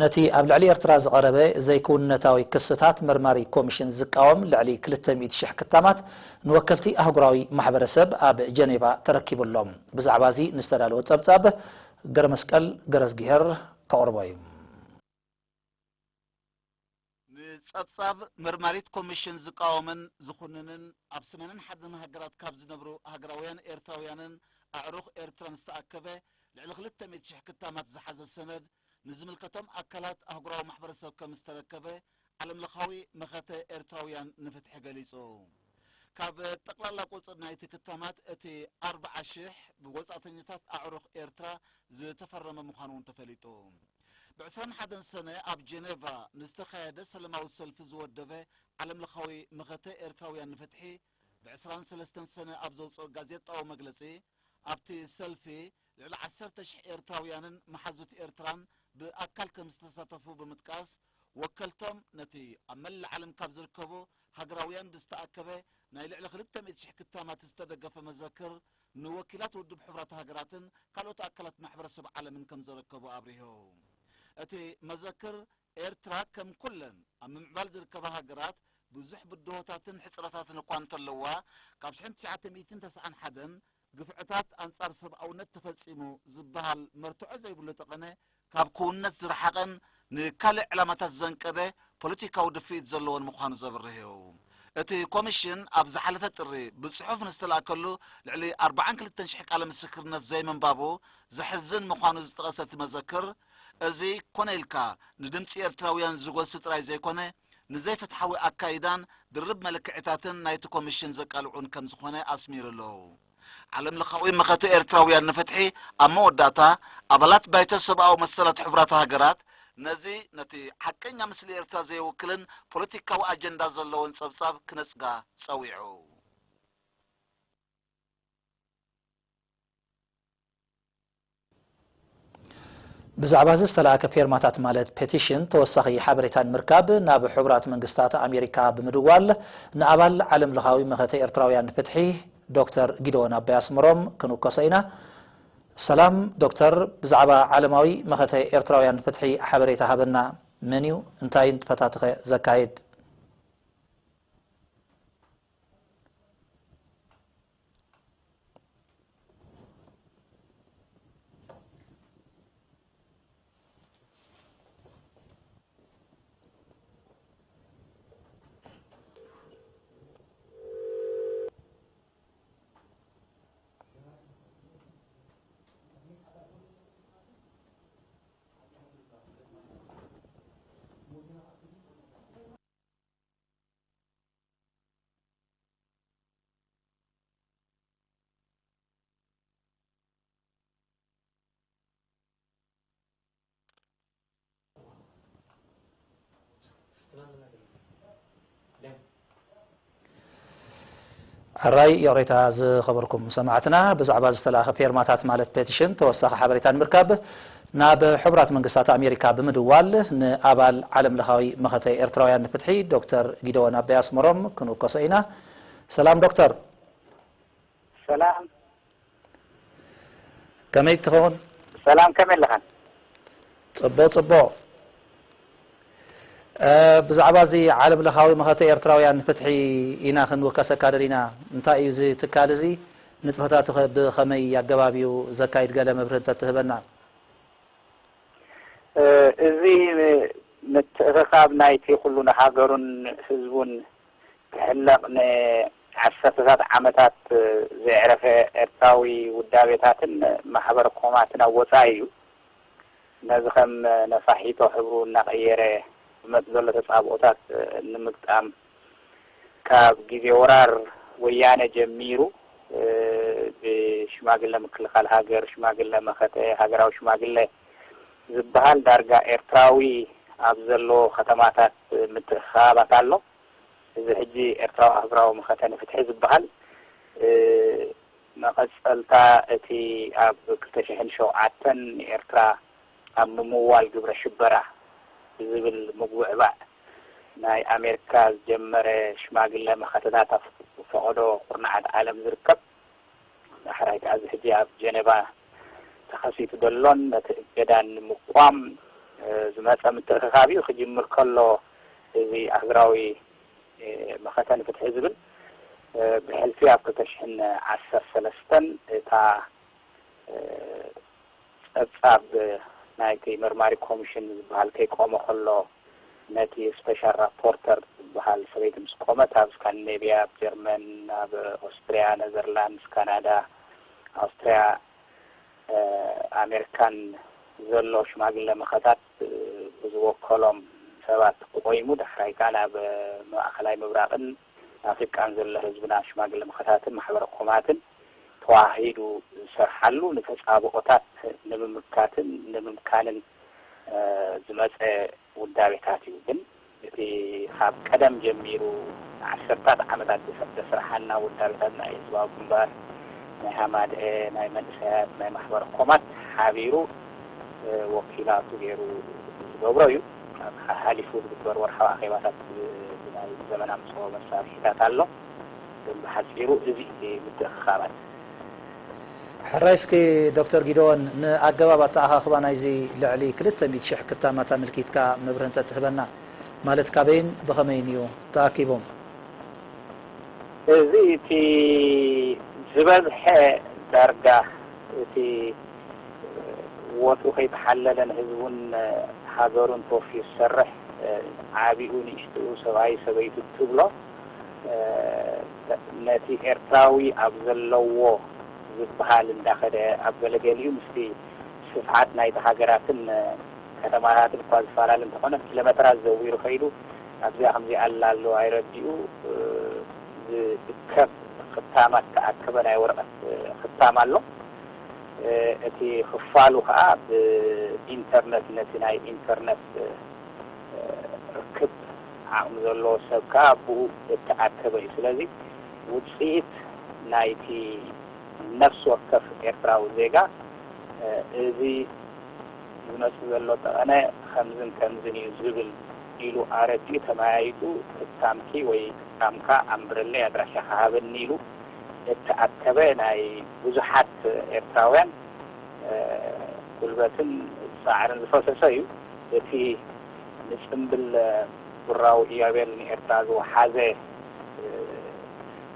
ነቲ ኣብ ልዕሊ ኤርትራ ዝቐረበ ዘይክውንነታዊ ክስታት መርማሪ ኮሚሽን ዝቃወም ልዕሊ ክልተ ሚእቲ ሽሕ ክታማት ንወከልቲ ኣህጉራዊ ማሕበረሰብ ኣብ ጀኔቫ ተረኪቡሎም። ብዛዕባ እዚ ንዝተዳለወ ጸብጻብ ገረመስቀል ገረዝግሄር ከቕርቦ እዩ። ንጸብጻብ መርማሪት ኮሚሽን ዝቃወምን ዝኹንንን ኣብ ሰማንያን ሓደን ሃገራት ካብ ዝነብሩ ሃገራውያን ኤርትራውያንን ኣዕሩኽ ኤርትራን ዝተኣከበ ልዕሊ ክልተ ሚእቲ ሽሕ ክታማት ዝሓዘ ሰነድ ንዝምልከቶም ኣካላት ኣህጉራዊ ማሕበረሰብ ከም ዝተረከበ ዓለምለኻዊ መኸተ ኤርትራውያን ንፍትሒ ገሊጹ። ካብ ጠቕላላ ቁጽሪ ናይቲ ክታማት እቲ ኣርብዓ ሽሕ ብወጻእተኛታት ኣዕሩኽ ኤርትራ ዝተፈረመ ምዃኑ እውን ተፈሊጡ። ብዕስራን ሓደን ሰነ ኣብ ጀኔቫ ንዝተኻየደ ሰለማዊ ሰልፊ ዝወደበ ዓለምለኻዊ መኸተ ኤርትራውያን ንፍትሒ ብዕስራን ሰለስተን ሰነ ኣብ ዘውፅኦ ጋዜጣዊ መግለጺ፣ ኣብቲ ሰልፊ ልዕሊ ዓሰርተ ሽሕ ኤርትራውያንን መሓዙት ኤርትራን ብኣካል ከም ዝተሳተፉ ብምጥቃስ፣ ወከልቶም ነቲ ኣብ መላእ ዓለም ካብ ዝርከቡ ሃገራውያን ብዝተኣከበ ናይ ልዕሊ ክልተ ሚእቲ ሽሕ ክታማት ዝተደገፈ መዘክር ንወኪላት ውድብ ሕቡራት ሃገራትን ካልኦት ኣካላት ማሕበረሰብ ዓለምን ከም ዘረከቡ ኣብሪሁ። እቲ መዘክር፣ ኤርትራ ከም ኩለን ኣብ ምምዕባል ዝርከባ ሃገራት ብዙሕ ብድሆታትን ሕጽረታትን እኳ እንተለዋ፣ ካብ ሽሕን ትሽዓተ ሚእትን ተስዓን ሓደን ግፍዕታት ኣንጻር ሰብኣውነት ተፈጺሙ ዝበሃል መርትዖ ዘይብሉ ጠቐነ ካብ ክውንነት ዝረሓቐን ንካልእ ዕላማታት ዘንቀደ ፖለቲካዊ ድፍኢት ዘለዎን ምዃኑ ዘብርህ እዩ። እቲ ኮሚሽን ኣብ ዝሓለፈ ጥሪ ብጽሑፍ ንዝተላእከሉ ልዕሊ ኣርባዓን ክልተን ሽሕ ቃለ ምስክርነት ዘይምንባቡ ዘሕዝን ምዃኑ ዝጠቐሰ እቲ መዘክር፣ እዚ ኮነ ኢልካ ንድምጺ ኤርትራውያን ዝጎሲ ጥራይ ዘይኮነ፣ ንዘይፍትሓዊ ኣካይዳን ድርብ መለክዒታትን ናይቲ ኮሚሽን ዘቃልዑን ከም ዝኾነ ኣስሚሩ ኣሎ። ዓለምለኻዊ መኸተ ኤርትራውያን ንፍትሒ ኣብ መወዳእታ፣ ኣባላት ባይቶ ሰብኣዊ መሰላት ሕቡራት ሃገራት ነዚ ነቲ ሓቀኛ ምስሊ ኤርትራ ዘይውክልን ፖለቲካዊ ኣጀንዳ ዘለዎን ጸብጻብ ክነጽጋ ጸዊዑ። ብዛዕባ እዚ ዝተላእከ ፌርማታት ማለት ፔቲሽን ተወሳኺ ሓበሬታ ንምርካብ ናብ ሕቡራት መንግስታት ኣሜሪካ ብምድዋል ንኣባል ዓለምለኻዊ መኸተ ኤርትራውያን ፍትሒ ዶክተር ጊደዎን ኣባይ ኣስመሮም ክንውከሶ ኢና። ሰላም ዶክተር፣ ብዛዕባ ዓለማዊ መኸተ ኤርትራውያን ፍትሒ ሓበሬታ ሃበና። መን እዩ? እንታይ ንጥፈታትኸ ዘካይድ? ሕራይ ይቕሬታ ዝኸበርኩም ሰማዕትና፣ ብዛዕባ ዝተላእኸ ፌርማታት ማለት ፔቲሽን ተወሳኺ ሓበሬታ ንምርካብ ናብ ሕቡራት መንግስታት ኣሜሪካ ብምድዋል ንኣባል ዓለም ለኻዊ መኸተ ኤርትራውያን ንፍትሒ ዶክተር ጊደዎን ኣበይ ኣስመሮም ክንውከሶ ኢና። ሰላም ዶክተር። ሰላም። ከመይ ትኸውን? ሰላም፣ ከመይ ኣለኻ? ጽቡቕ ጽቡቕ። ብዛዕባ እዚ ዓለም ለኻዊ መኸተ ኤርትራውያን ፍትሒ ኢና ክንውከሰካ ደሊና። እንታይ እዩ እዚ ትካል እዚ? ንጥፈታቱ ኸ ብኸመይ ኣገባብ እዩ ዘካይድ? ገለ መብርሂ እንተትህበና። እዚ ምትእኽኻብ ናይቲ ኩሉ ንሃገሩን ህዝቡን ክሕለቕ ንዓሰርተታት ዓመታት ዘየዕረፈ ኤርትራዊ ውዳቤታትን ማሕበር ኮማትን ኣብ ወጻኢ እዩ። ነዚ ከም ነፋሒቶ ሕብሩ እናቐየረ ዝመጽእ ዘሎ ተጻብኦታት ንምግጣም ካብ ግዜ ወራር ወያነ ጀሚሩ ብሽማግለ ምክልኻል ሃገር፣ ሽማግለ መኸተ፣ ሃገራዊ ሽማግለ ዝበሃል ዳርጋ ኤርትራዊ ኣብ ዘለዎ ከተማታት ምትእኽኻባት ኣሎ። እዚ ሕጂ ኤርትራዊ ኣህጉራዊ መኸተ ንፍትሒ ዝበሃል መቐጸልታ እቲ ኣብ ክልተ ሽሕን ሸውዓተን ንኤርትራ ኣብ ምምዋል ግብረ ሽበራ ብዝብል ምጉብዕባዕ ናይ ኣሜሪካ ዝጀመረ ሽማግለ መኸተታት ኣብ ፈቐዶ ኩርናዓት ዓለም ዝርከብ ዳሕራይ ከኣ እዚ ሕጂ ኣብ ጀነቫ ተኸሲቱ ዘሎን ነቲ እገዳ ንምቋም ዝመጸ ምትእኽኻብ እዩ። ክጅምር ከሎ እዚ ኣህግራዊ መኸተ ንፍትሒ ዝብል ብሕልፊ ኣብ ክልተ ሽሕን ዓሰርተ ሰለስተን እታ ጸብጻብ ናይቲ መርማሪ ኮሚሽን ዝበሃል ከይቆመ ከሎ፣ ነቲ ስፔሻል ራፖርተር ዝበሃል ሰበይቲ ምስ ቆመት፣ ኣብ ስካንዲኔቭያ፣ ኣብ ጀርመን፣ ኣብ ኦስትርያ፣ ነዘርላንድስ፣ ካናዳ፣ ኣውስትርያ፣ ኣሜሪካን ዘሎ ሽማግለ መኸታት ብዝወከሎም ሰባት ቆይሙ፣ ዳሕራይ ከኣ ናብ ማእኸላይ ምብራቕን ኣፍሪቃን ዘሎ ህዝብና ሽማግለ መኸታትን ማሕበረ ኮማትን ተዋሂዱ ዝሰርሓሉ፣ ንተጻብኦታት ንምምካትን ንምምካንን ዝመጸ ውዳቤታት እዩ። ግን እቲ ካብ ቀደም ጀሚሩ ንዓሰርታት ዓመታት ዘስርሓና ውዳቤታት፣ ናይ ህዝባዊ ግንባር፣ ናይ ሃማድኤ፣ ናይ መንእሰያት፣ ናይ ማሕበረ ኮማት ሓቢሩ ወኪላቱ ገይሩ ዝገብሮ እዩ። ኣብ ሓሊፉ ዝግበር ወርሓዊ ኣኼባታት ናይ ዘመን ኣምፅኦ መሳርሒታት ኣሎ። ግን ብሓፂሩ እዚ ምትእኽኻባት። ሕራይ እስኪ ዶክተር ጊደዎን፣ ንኣገባብ ኣተኣኻኽባ ናይዚ ልዕሊ ክልተ ሚእቲ ሽሕ ክታማት ኣመልኪትካ መብርሂ እንተትህበና፣ ማለት ካበይን ብኸመይን እዩ ተኣኪቦም? እዚ እቲ ዝበዝሐ ዳርጋ እቲ ወትሩ ከይተሓለለን ህዝቡን ሃገሩን ተወፊዩ ዝሰርሕ ዓቢኡ ንእሽትኡ ሰብኣይ ሰበይቱ ትብሎ ነቲ ኤርትራዊ ኣብ ዘለዎ ዝበሃል እንዳኸደ ኣብ ገለገሊኡ ምስቲ ስፍሓት ናይቲ ሃገራትን ከተማታትን እኳ ዝፈላለ እንተኾነ ኪሎሜትራት ዘዊሩ ከይዱ ኣብዚኣ ከምዚኣ ኣላ ኣሎ ኣይረዲኡ ዝእከብ ክታማት ተኣከበ ናይ ወረቐት ክታም ኣሎ። እቲ ክፋሉ ከዓ ብኢንተርነት ነቲ ናይ ኢንተርነት ርክብ ዓቕሚ ዘለዎ ሰብ ከዓ ብኡ እተኣከበ እዩ። ስለዚ ውፅኢት ናይቲ ነፍሲ ወከፍ ኤርትራዊ ዜጋ እዚ ዝመፅእ ዘሎ ጠቐነ ከምዝን ከምዝን እዩ ዝብል ኢሉ ኣረዲኡ ተመያይጡ ክታምኪ ወይ ክታምካ ኣንብረለይ ኣድራሻ ክሃበኒ ኢሉ እተኣከበ ናይ ብዙሓት ኤርትራውያን ጉልበትን ፃዕርን ዝፈሰሰ እዩ። እቲ ንፅምብል ቡራዊ ኢዮቤል ንኤርትራ ዝወሓዘ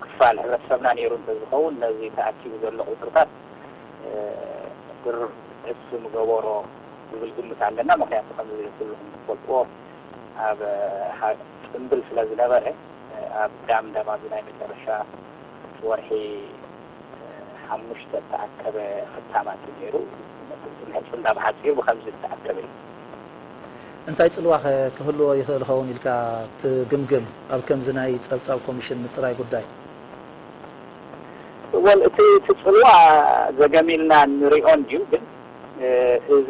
ክፋል ሕብረተሰብና ነይሩ እንተዝኸውን ነዚ ተኣኪቡ ዘሎ ቁፅርታት ብርዕስ ምገበሮ ዝብል ግምት ኣለና። ምክንያቱ ከምዚ ኩልኹም ትፈልጥዎ ኣብ ፅምብል ስለ ዝነበረ ኣብ ዳምዳም ኣብዚ ናይ መጨረሻ ወርሒ ሓሙሽተ ዝተኣከበ ክታማት እዩ ነይሩ። ነቲ ዝምሕጽንታ ብሓጺሩ ብኸምዚ ዝተኣከበ እዩ። እንታይ ጽልዋ ኸ ክህልዎ ይኽእል ኸውን ኢልካ ትግምግም ኣብ ከምዚ ናይ ጸብጻብ ኮሚሽን ምጽራይ ጉዳይ? ወል እቲ እቲ ጽልዋ ዘገም ኢልና ንሪኦ እንድዩ፣ ግን እዚ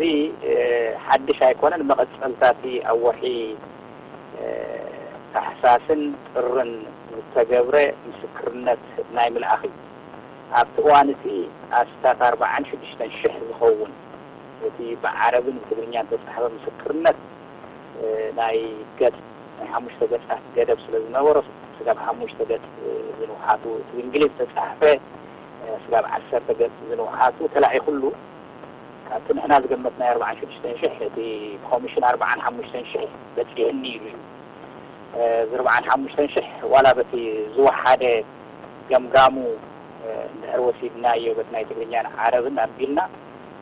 ሓድሽ ኣይኮነን። መቐጸልታ እቲ ኣብ ወርሒ ታሕሳስን ጥርን ዝተገብረ ምስክርነት ናይ ምልኣኽ እዩ። ኣብቲ እዋን እቲ ኣስታት ኣርባዓን ሽዱሽተን ሽሕ ዝኸውን እቲ ብዓረብን ብትግርኛን ዝተጻሕፈ ምስክርነት ናይ ገጽ ናይ ሓሙሽተ ገጻት ገደብ ስለ ዝነበሮ ስጋብ ሓሙሽተ ገጽ ዝንውሓቱ እቲ ብእንግሊዝ ዝተጻሕፈ ስጋብ ዓሰርተ ገጽ ዝንውሓቱ ተላዒኹሉ ካብቲ ንሕና ዝገመትናዮ ኣርባዓን ሽዱሽተን ሽሕ እቲ ኮሚሽን ኣርባዓን ሓሙሽተን ሽሕ በጺሕኒ ኢሉ እዩ። እዚ ኣርባዓን ሓሙሽተን ሽሕ ዋላ በቲ ዝወሓደ ገምጋሙ እንድሕር ወሲድናዮ በቲ ናይ ትግርኛን ዓረብን ኣቢልና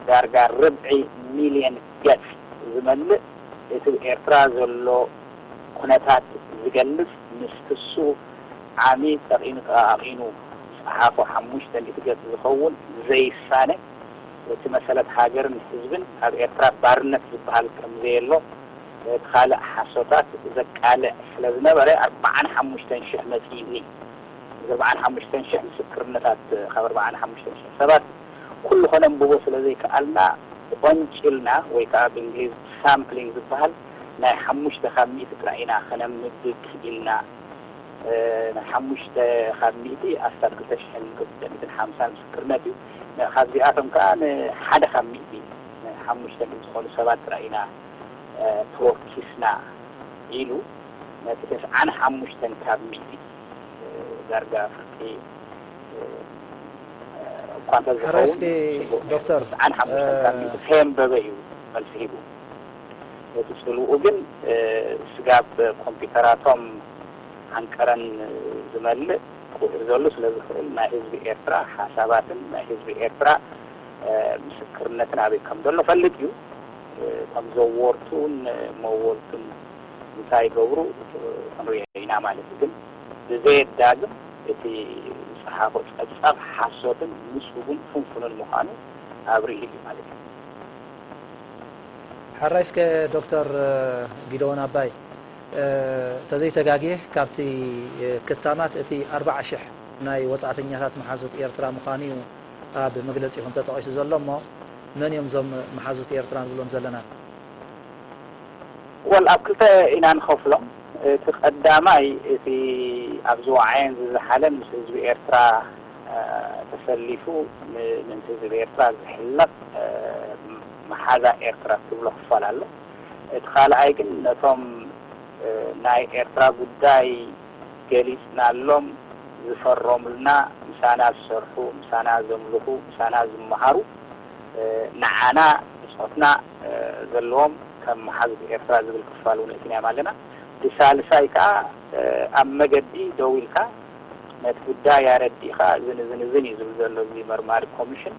ዳርጋ ርብዒ ሚልዮን ገጽ ዝመልእ እቲ ኤርትራ ዘሎ ኩነታት ዝገልጽ ምስ ክሱ ዓሚ ጠቒኑ ጠቓቒኑ ዝጸሓፎ ሓሙሽተ ሚእቲ ገጽ ዝኸውን ዘይሳነ እቲ መሰለት ሃገርን ህዝብን ኣብ ኤርትራ ባርነት ዝበሃል ከም ዘየሎ እቲ ካልእ ሓሶታት ዘቃልዕ ስለ ዝነበረ ኣርባዓን ሓሙሽተን ሽሕ መጺእኒ። እዚ ኣርባዓን ሓሙሽተን ሽሕ ምስክርነታት ካብ ኣርባዓን ሓሙሽተን ሽሕ ሰባት ኩሉ ከነንብቦ ስለ ዘይከኣልና ቆንጭልና ወይ ከዓ ብእንግሊዝ ሳምፕሊንግ ዝበሃል ናይ ሓሙሽተ ካብ ሚእቲ ጥራይ ኢና ከነንብብ ክኢልና። ናይ ሓሙሽተ ካብ ሚእቲ ኣስታት ክልተ ሽሕን ክልተ ሚእትን ሓምሳን ምስክርነት እዩ። ካብዚኣቶም ከዓ ንሓደ ካብ ሚእቲ ንሓሙሽተ ሚእቲ ዝኾኑ ሰባት ጥራይ ኢና ተወኪስና ኢሉ ነቲ ተስዓን ሓሙሽተን ካብ ሚእቲ ዳርጋ ፍርቂ እኳ እንተዝኸውን ዶክተር ተስዓን ሓሙሽተን ካብ ሚእቲ ከየንበበ እዩ መልሲ ሂቡ። እቲ ጽልውኡ ግን ስጋብ ኮምፒተራቶም ዓንቀረን ዝመልእ ክውዕል ዘሎ ስለ ዝኽእል ናይ ህዝቢ ኤርትራ ሓሳባትን ናይ ህዝቢ ኤርትራ ምስክርነትን ኣበይ ከም ዘሎ ፈልጥ እዩ። ከም ዘወርቱን መወልቱን እንታይ ይገብሩ ክንሪኦ ኢና ማለት እዩ። ግን ብዘየዳግም እቲ ዝጸሓፎ ጸብጻብ ሓሶትን ንጹግን ፍንፉንን ምዃኑ ኣብሪሁ እዩ ማለት እዩ። ሕራይ እስከ ዶክተር ጊደዎን ኣባይ፣ ተዘይተጋግየ ካብቲ ክታማት እቲ ኣርባዓ ሽሕ ናይ ወጻእተኛታት መሓዙት ኤርትራ ምዃኑ እዩ ኣብ መግለጺኹም ተጠቒሱ ዘሎ። እሞ መን እዮም እዞም መሓዙት ኤርትራ ንብሎም ዘለና? ወል ኣብ ክልተ ኢና ንኸፍሎም። እቲ ቀዳማይ እቲ ኣብ ዝወዓየን ዝዝሓለን ምስ ህዝቢ ኤርትራ ተሰሊፉ ምእንቲ ህዝቢ ኤርትራ ዝሕለቕ መሓዛ ኤርትራ ትብሎ ክፋል ኣሎ። እቲ ካልኣይ ግን ነቶም ናይ ኤርትራ ጉዳይ ገሊጽናሎም ዝፈረሙልና፣ ምሳና ዝሰርሑ፣ ምሳና ዘምልኹ፣ ምሳና ዝመሃሩ፣ ንዓና ብጾትና ዘለዎም ከም መሓዙት ኤርትራ ዝብል ክፋል እውን እትንያም ኣለና። እቲ ሳልሳይ ከኣ ኣብ መገዲ ደው ኢልካ ነቲ ጉዳይ ኣረዲእካ እዝን እዝን እዝን እዩ ዝብል ዘሎ እዚ መርማሪ ኮሚሽን።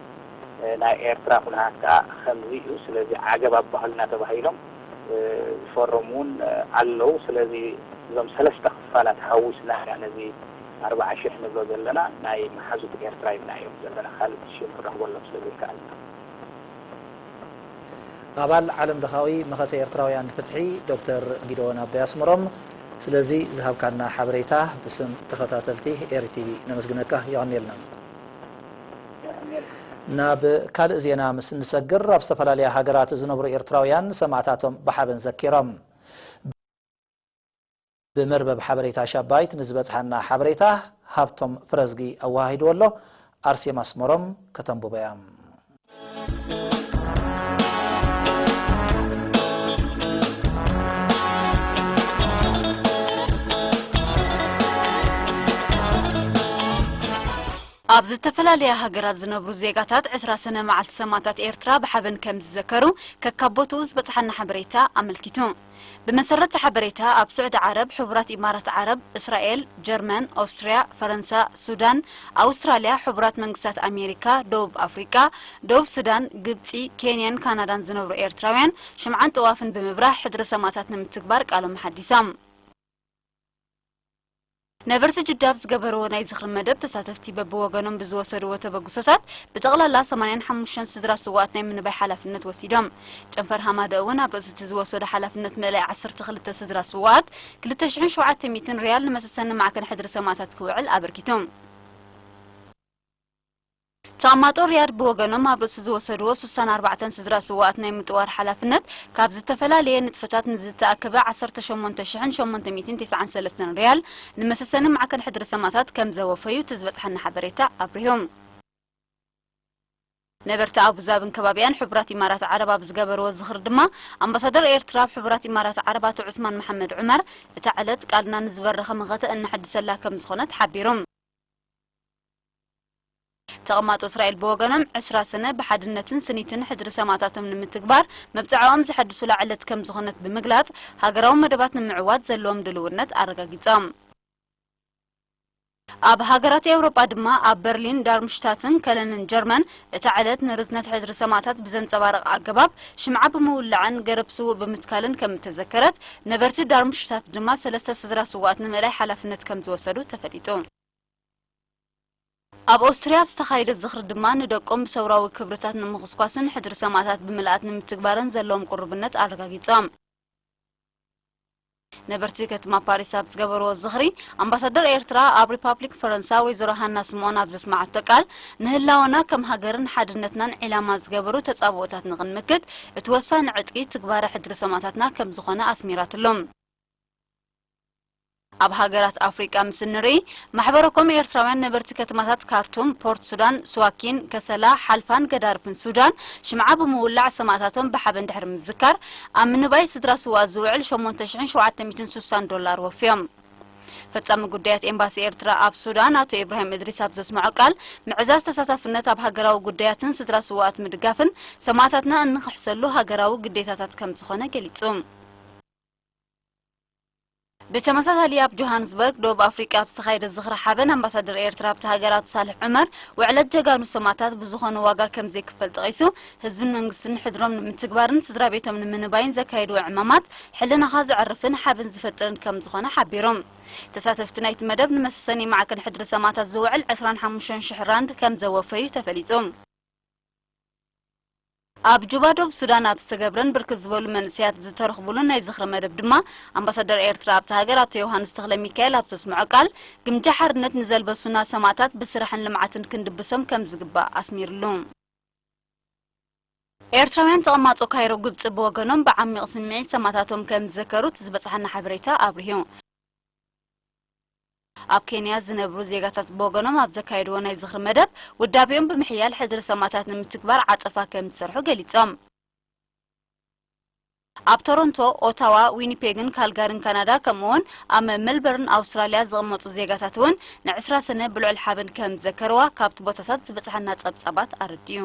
ናይ ኤርትራ ኩነታት ከኣ ከምዚ እዩ። ስለዚ ዓገብ ኣባህሉና ተባሂሎም ዝፈረሙ እውን ኣለዉ። ስለዚ እዞም ሰለስተ ክፋላት ሓዊስና ኢና ነዚ ኣርባዓ ሽሕ ንብሎ ዘለና ናይ መሓዙት ኤርትራ ኢልና እዮም ዘለና። ካልእ ሽም ክረኽበሎም ስለ ዘይከኣልና። ኣባል ዓለም ለኻዊ መኸተ ኤርትራውያን ፍትሒ ዶክተር ጊደዎን ኣባይ ኣስመሮም፣ ስለዚ ዝሃብካና ሓበሬታ ብስም ተኸታተልቲ ኤሪ ቲቪ ነመስግነካ። የቐንየልና። ናብ ካልእ ዜና ምስ እንሰግር፣ ኣብ ዝተፈላለያ ሃገራት ዝነብሩ ኤርትራውያን ሰማእታቶም ብሓበን ዘኪሮም። ብመርበብ ሓበሬታ ሻባይት ንዝበጽሓና ሓበሬታ ሃብቶም ፍረዝጊ ኣወሃሂድዎ ኣሎ። ኣርሴማ ኣስመሮም ከተንብቦ እያ። ኣብ ዝተፈላለያ ሃገራት ዝነብሩ ዜጋታት ዕስራ ሰነ መዓልቲ ሰማእታት ኤርትራ ብሓበን ከም ዝዘከሩ ከካብ ቦትኡ ዝበጽሓና ሓበሬታ ኣመልኪቱ። ብመሰረት እቲ ሓበሬታ፣ ኣብ ስዑዲ ዓረብ፣ ሕቡራት ኢማራት ዓረብ፣ እስራኤል፣ ጀርመን፣ ኦስትርያ፣ ፈረንሳ፣ ሱዳን፣ ኣውስትራልያ፣ ሕቡራት መንግስታት ኣሜሪካ፣ ደቡብ ኣፍሪቃ፣ ደቡብ ሱዳን፣ ግብጺ፣ ኬንያን ካናዳን ዝነብሩ ኤርትራውያን ሽምዓን ጥዋፍን ብምብራህ ሕድሪ ሰማእታት ንምትግባር ቃሎም ሓዲሶም። ነበርቲ ጅዳ ኣብ ዝገበርዎ ናይ ዝኽሪ መደብ፣ ተሳተፍቲ በብወገኖም ብዝወሰድዎ ተበግሶታት ብጠቕላላ ሰማንያን ሓሙሽተን ስድራ ስውኣት ናይ ምንባይ ሓላፍነት ወሲዶም። ጨንፈር ሃማደ እውን ኣብ ርእሲ እቲ ዝወሰዶ ሓላፍነት ምእላይ ዓሰርተ ክልተ ስድራ ስውኣት ክልተ ሽሕን ሸውዓተ ሚእትን ሪያል ንመሰሰኒ ማዕከን ሕድሪ ሰማእታት ክውዕል ኣበርኪቱ። ተቐማጦ ሪያድ ብወገኖም ኣብ ርእሲ ዝወሰድዎ ሱሳን ኣርባዕተን ስድራ ስውኣት ናይ ምጥዋር ሓላፍነት ካብ ዝተፈላለየ ንጥፈታት ንዝተኣከበ ዓሰርተ ሸሞንተ ሽሕን ሸሞንተ ሚእትን ተስዓን ሰለስተን ሪያል ንመሰሰኒ ማዕከን ሕድሪ ሰማእታት ከም ዘወፈዩ እቲ ዝበጽሓና ሓበሬታ ኣብሪሁ። ነበርቲ ኣቡዛብን ከባቢኣን ሕቡራት ኢማራት ዓረብ ኣብ ዝገበርዎ ዝኽሪ ድማ ኣምባሳደር ኤርትራ ኣብ ሕቡራት ኢማራት ዓረብ ኣቶ ዑስማን መሓመድ ዑመር እታ ዕለት ቃልና ንዝበረኸ መኸተ እነሐድሰላ ከም ዝኾነት ሓቢሩ። ተቐማጦ እስራኤል ብወገኖም ዕስራ ሰነ ብሓድነትን ስኒትን ሕድሪ ሰማእታቶም ንምትግባር መብጽዓኦም ዘሐድሱላ ዕለት ከም ዝኾነት ብምግላጽ ሃገራዊ መደባት ንምዕዋት ዘለዎም ድልውነት ኣረጋጊጾም። ኣብ ሃገራት ኤውሮጳ ድማ ኣብ በርሊን፣ ዳርምሽታትን ከለንን ጀርመን እታ ዕለት ንርዝነት ሕድሪ ሰማእታት ብዘንጸባርቕ ኣገባብ ሽምዓ ብምውላዕን ገረብ ስዉእ ብምትካልን ከም እተዘከረት፣ ነበርቲ ዳርምሽታት ድማ ሰለስተ ስድራ ስውኣት ንምእላይ ሓላፍነት ከም ዝወሰዱ ተፈሊጡ። ኣብ ኦስትርያ ኣብ ዝተኻየደ ዝኽሪ ድማ ንደቆም ብሰውራዊ ክብርታት ንምኹስኳስን ሕድሪ ሰማእታት ብምልኣት ንምትግባርን ዘለዎም ቅሩብነት ኣረጋጊጾም። ነበርቲ ከተማ ፓሪስ ኣብ ዝገበርዎ ዝኽሪ፣ ኣምባሳደር ኤርትራ ኣብ ሪፓብሊክ ፈረንሳ ወይዘሮ ሃና ስምኦን ኣብ ዘስመዓቶ ቃል፣ ንህላወና ከም ሃገርን ሓድነትናን ዒላማ ዝገበሩ ተጻብኦታት ንኽንምክት፣ እቲ ወሳኒ ዕጥቂ ትግባረ ሕድሪ ሰማእታትና ከም ዝኾነ ኣስሚራትሉ። ኣብ ሃገራት ኣፍሪቃ ምስ እንርኢ፣ ማሕበረ ኮም ኤርትራውያን ነበርቲ ከተማታት ካርቱም፣ ፖርት ሱዳን፣ ስዋኪን፣ ከሰላ፣ ሓልፋን ገዳርፍን ሱዳን ሽምዓ ብምውላዕ ሰማእታቶም ብሓበን ድሕሪ ምዝካር፣ ኣብ ምንባይ ስድራ ስውኣት ዝውዕል ሸሞንተ ሽሕን ሸውዓተ ሚእትን ሱሳን ዶላር ወፍዮም። ፈጻሚ ጉዳያት ኤምባሲ ኤርትራ ኣብ ሱዳን ኣቶ ኢብራሂም እድሪስ ኣብ ዘስምዖ ቃል፣ ምዕዛዝ ተሳታፍነት ኣብ ሃገራዊ ጉዳያትን ስድራ ስውኣት ምድጋፍን ሰማእታትና እንኽሕሰሉ ሃገራዊ ግዴታታት ከም ዝኾነ ገሊጹ። ብተመሳሳሊ ኣብ ጆሃንስበርግ ደቡብ ኣፍሪቃ ኣብ ዝተኻየደ ዝኽሪ ሓበን ኣምባሳደር ኤርትራ ኣብቲ ሃገር ኣቶ ሳልሕ ዑመር፣ ውዕለት ጀጋኑ ሰማእታት ብዝኾነ ዋጋ ከም ዘይክፈል ጠቒሱ፣ ህዝብን መንግስትን ሕድሮም ንምትግባርን ስድራ ቤቶም ንምንባይን ዘካየድዎ ዕማማት ሕልናኻ ዘዕርፍን ሓበን ዝፈጥርን ከም ዝኾነ ሓቢሮም። ተሳተፍቲ ናይቲ መደብ ንመሰሰኒ ማዕከን ሕድሪ ሰማእታት ዝውዕል ዕስራን ሓሙሽተን ሽሕ ራንድ ከም ዘወፈዩ ተፈሊጡ። ኣብ ጁባ ደቡብ ሱዳን ኣብ ዝተገብረን ብርክት ዝበሉ መንእሰያት ዝተረኽቡሉን ናይ ዝኽሪ መደብ ድማ፣ ኣምባሳደር ኤርትራ ኣብታ ሃገር ኣቶ ዮሃንስ ተኽለ ሚካኤል ኣብ ዘስምዖ ቃል፣ ግምጃ ሓርነት ንዘልበሱና ሰማእታት ብስራሕን ልምዓትን ክንድብሶም ከም ዝግባእ ኣስሚርሉ። ኤርትራውያን ተቐማጦ ካይሮ ግብጺ ብወገኖም ብዓሚቕ ስምዒት ሰማእታቶም ከም ዝዘከሩት ዝበጽሓና ሓበሬታ ኣብሪሁ። ኣብ ኬንያ ዝነብሩ ዜጋታት ብወገኖም ኣብ ዘካየድዎ ናይ ዝኽሪ መደብ፣ ውዳቤኦም ብምሕያል ሕድሪ ሰማእታት ንምትግባር ዓጸፋ ከም ዝሰርሑ ገሊጾም። ኣብ ቶሮንቶ፣ ኦታዋ፣ ዊኒፔግን ካልጋሪን ካናዳ፣ ከምኡ'ውን ኣብ ሜልበርን ኣውስትራልያ ዝቕመጡ ዜጋታት እውን ንዕስራ ሰነ ብልዑል ሓበን ከም ዝዘከርዋ ካብቲ ቦታታት ዝበጽሓና ጸብጻባት ኣረዲኡ።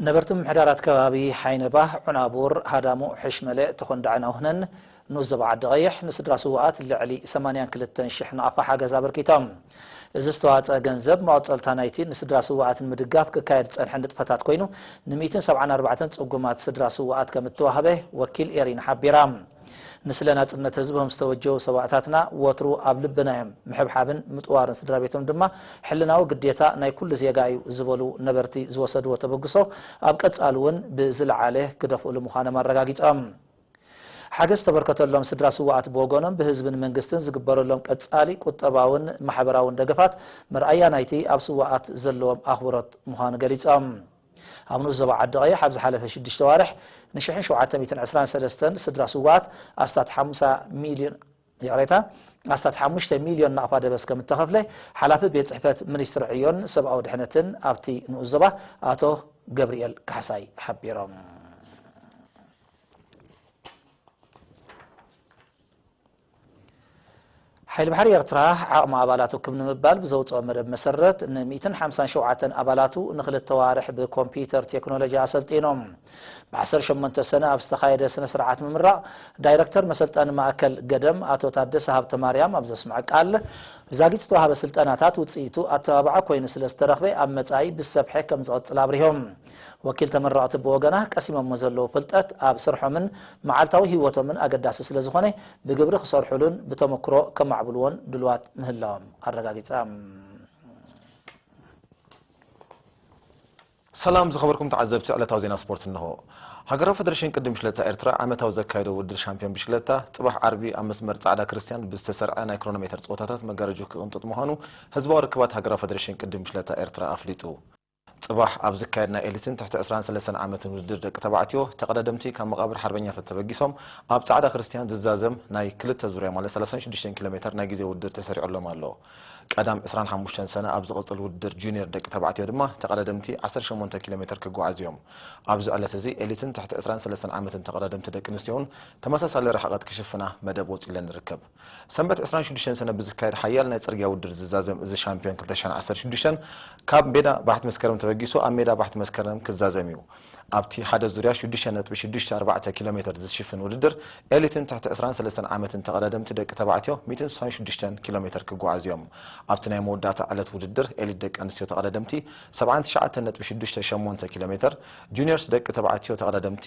ነበርቲ ምምሕዳራት ከባቢ ሓይነባህ፣ ዑናቡር፣ ሃዳሙ፣ ሕሽመለ፣ ተኾንዳዕን ኣውህነን ንኡስ ዞባ ዓዲ ቀይሕ ንስድራ ስውኣት ልዕሊ ሰማንያን ክልተን ሽሕ ናቕፋ ሓገዝ ኣበርኪቶም። እዚ ዝተዋፀአ ገንዘብ መቐፀልታ ናይቲ ንስድራ ስውኣት ንምድጋፍ ክካየድ ዝፀንሐ ንጥፈታት ኮይኑ፣ ን ሚእትን ሰብዓን ኣርባዕተን ፅጉማት ስድራ ስውኣት ከም እተዋህበ ወኪል ኤሪና ሓቢራ። ንስለ ናጽነት ህዝቦም ዝተወጀቡ ሰማእታትና ወትሩ ኣብ ልብና እዮም። ምሕብሓብን ምጥዋርን ስድራ ቤቶም ድማ ሕልናዊ ግዴታ ናይ ኩሉ ዜጋ እዩ ዝበሉ ነበርቲ ዝወሰድዎ ተበግሶ ኣብ ቀጻሊ እውን ብዝለዓለ ክደፍእሉ ምዃኖም ኣረጋጊጾም። ሓገዝ ዝተበርከተሎም ስድራ ስውኣት ብወገኖም ብህዝብን መንግስትን ዝግበረሎም ቀጻሊ ቁጠባውን ማሕበራውን ደገፋት መርኣያ ናይቲ ኣብ ስውኣት ዘለዎም ኣኽብሮት ምዃኑ ገሊጾም። ኣብ ንኡስ ዞባ ዓዲ ቀይሕ ኣብ ዝሓለፈ ሽዱሽተ ዋርሕ ንሽሕን ሸውዓተ ሚእትን ዕስራን ሰለስተን ስድራ ስውኣት ኣስታት ሓምሳ ሚልዮን፣ ይቕሬታ፣ ኣስታት ሓሙሽተ ሚልዮን ናቕፋ ደበስ ከም እተኸፍለ ሓላፊ ቤት ጽሕፈት ሚኒስትሪ ዕዮን ሰብኣዊ ድሕነትን ኣብቲ ንኡስ ዞባ ኣቶ ገብርኤል ካሕሳይ ሓቢሮም። ሓይሊ ባሕሪ ኤርትራ ዓቕሚ ኣባላቱ ክብ ንምባል ብዘውፅኦ መደብ መሰረት ን ሚእትን ሓምሳን ሸውዓተን ኣባላቱ ንክልተ ዋርሕ ብኮምፒውተር ቴክኖሎጂ ኣሰልጢኖም። ብ ዓሰርተ ሸሞንተ ሰነ ኣብ ዝተኻየደ ስነ ስርዓት ምምራቕ ዳይረክተር መሰልጠኒ ማእከል ገደም ኣቶ ታደሰ ሃብተማርያም ኣብ ዘስምዐ ቃል፣ ዛጊት ዝተዋህበ ስልጠናታት ውፅኢቱ ኣተባባዒ ኮይኑ ስለ ዝተረኽበ ኣብ መፃኢ ብዝሰፍሐ ከም ዝቕፅል ኣብሪሆም። ወኪል ተመረቕቲ ብወገና ቀሲሞሞ ዘለዉ ፍልጠት ኣብ ስርሖምን መዓልታዊ ህይወቶምን ኣገዳሲ ስለ ዝኾነ ብግብሪ ክሰርሑሉን ብተመክሮ ከማዕብልዎን ድልዋት ምህላዎም ኣረጋጊጻ። ሰላም ዝኸበርኩም ተዓዘብቲ ዕለታዊ ዜና ስፖርት እንሆ። ሃገራዊ ፈደረሽን ቅድም ብሽክለታ ኤርትራ ዓመታዊ ዘካየዶ ውድድር ሻምፒዮን ብሽክለታ ጽባሕ ዓርቢ ኣብ መስመር ጻዕዳ ክርስትያን ብዝተሰርዐ ናይ ክሮኖሜተር ጸወታታት መጋረጃ ክቕንጥጥ ምዃኑ ህዝባዊ ርክባት ሃገራዊ ፈደረሽን ቅድም ብሽክለታ ኤርትራ ኣፍሊጡ። ጽባሕ ኣብ ዝካየድ ናይ ኤሊትን ትሕቲ ዕስራን ሰለስተን ዓመትን ውድድር ደቂ ተባዕትዮ፣ ተቐዳደምቲ ካብ መቓብር ሓርበኛታት ተበጊሶም ኣብ ጻዕዳ ክርስትያን ዝዛዘም ናይ ክልተ ዙርያ ማለት ሰላሳን ሽዱሽተን ኪሎ ሜተር ናይ ግዜ ውድድር ተሰሪዑሎም ኣሎ። ቀዳም ዕስራን ሓሙሽተን ሰነ ኣብ ዝቕጽል ውድድር ጁኒየር ደቂ ተባዕትዮ ድማ ተቐዳደምቲ ዓሰርተ ሸሞንተ ኪሎ ሜተር ክጓዓዙ እዮም። ኣብዚ ዕለት እዚ ኤሊትን ትሕቲ ዕስራን ሰለስተን ዓመትን ተቐዳደምቲ ደቂ ኣንስትዮ እውን ተመሳሳሊ ርሕቐት ክሽፍና መደብ ወጺለን ይርከብ። ሰንበት ዕስራን ሽዱሽተን ሰነ ብዝካየድ ሓያል ናይ ጽርግያ ውድድር ዝዛዘም እዚ ሻምፒዮን ክልተ ሽሕን ዓሰርተ ሽዱሽተን ካብ ሜዳ ባሕቲ መስከረም ተበጊሱ ኣብ ሜዳ ባሕቲ መስከረም ክዛዘም እዩ። ኣብቲ ሓደ ዙርያ ሽዱሽተ ነጥቢ ሽዱሽተ ኣርባዕተ ኪሎ ሜተር ዝሽፍን ውድድር ኤሊትን ትሕቲ ዕስራን ሰለስተን ዓመትን ተቐዳደምቲ ደቂ ተባዕትዮ ሚእትን ስሳን ሽዱሽተን ኪሎ ሜተር ክጓዓዙ እዮም። ኣብቲ ናይ መወዳእታ ዕለት ውድድር ኤሊት ደቂ ኣንስትዮ ተቐዳደምቲ ሰብዓን ትሽዓተን ነጥቢ ሽዱሽተ ሸሞንተ ኪሎ ሜተር፣ ጁኒየርስ ደቂ ተባዕትዮ ተቐዳደምቲ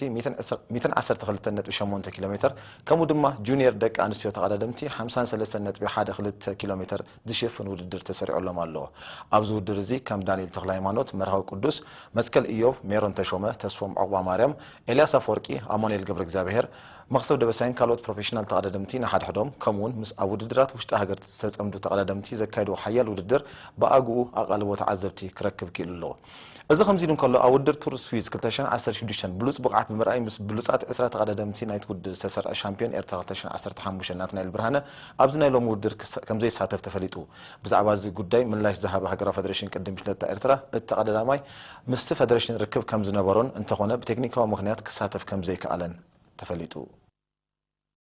ሚእትን ዓሰርተ ክልተ ነጥቢ ሸሞንተ ኪሎ ሜተር፣ ከምኡ ድማ ጁኒየር ደቂ ኣንስትዮ ተቐዳደምቲ ሓምሳን ሰለስተን ነጥቢ ሓደ ክልተ ኪሎ ሜተር ዝሽፍን ውድድር ተሰሪዑሎም ኣሎ። ኣብዚ ውድድር እዚ ከም ዳንኤል ተኽለሃይማኖት፣ መርሃዊ ቅዱስ፣ መትከል ኢዮብ፣ ሜሮን ተሾመ፣ ተስፎም ዑቕባማርያም፣ ኤልያስ ኣፈወርቂ፣ ኣማኑኤል ገብረእግዚኣብሄር፣ መኽሰብ ደበሳይን ካልኦት ፕሮፌሽናል ተቐዳደምቲ ንሓድሕዶም፣ ከምኡውን ምስ ኣብ ውድድራት ውሽጢ ሃገር ዝተጸምዱ ተቐዳደምቲ ዘካየድዎ ሓያል ውድድር ብኣግኡ ኣቓልቦ ተዓዘብቲ ክረክብ ክኢሉ ኣሎ። እዚ ከምዚ ኢሉ እንከሎ፣ ኣብ ውድድር ቱር ስዊዝ ክልተ ሽሕን ዓሰርተ ሽዱሽተን ብሉጽ ብቕዓት ብምርኣይ ምስ ብሉጻት ዕስራ ተቐዳደምቲ ናይቲ ውድድር ዝተሰርዐ ሻምፒዮን ኤርትራ ክልተ ሽሕን ዓሰርተ ሓሙሽተ ናትናኤል ብርሃነ ኣብዚ ናይ ሎሚ ውድድር ክሳ-፣ ከም ዘይሳተፍ ተፈሊጡ። ብዛዕባ እዚ ጉዳይ ምላሽ ዝሃበ ሃገራዊ ፈደረሽን ቅድም ሽለታ ኤርትራ፣ እቲ ተቐዳዳማይ ምስቲ ፈደረሽን ርክብ ከም ዝነበሮን እንተኾነ ብቴክኒካዊ ምኽንያት ክሳተፍ ከም ዘይከኣለን ተፈሊጡ።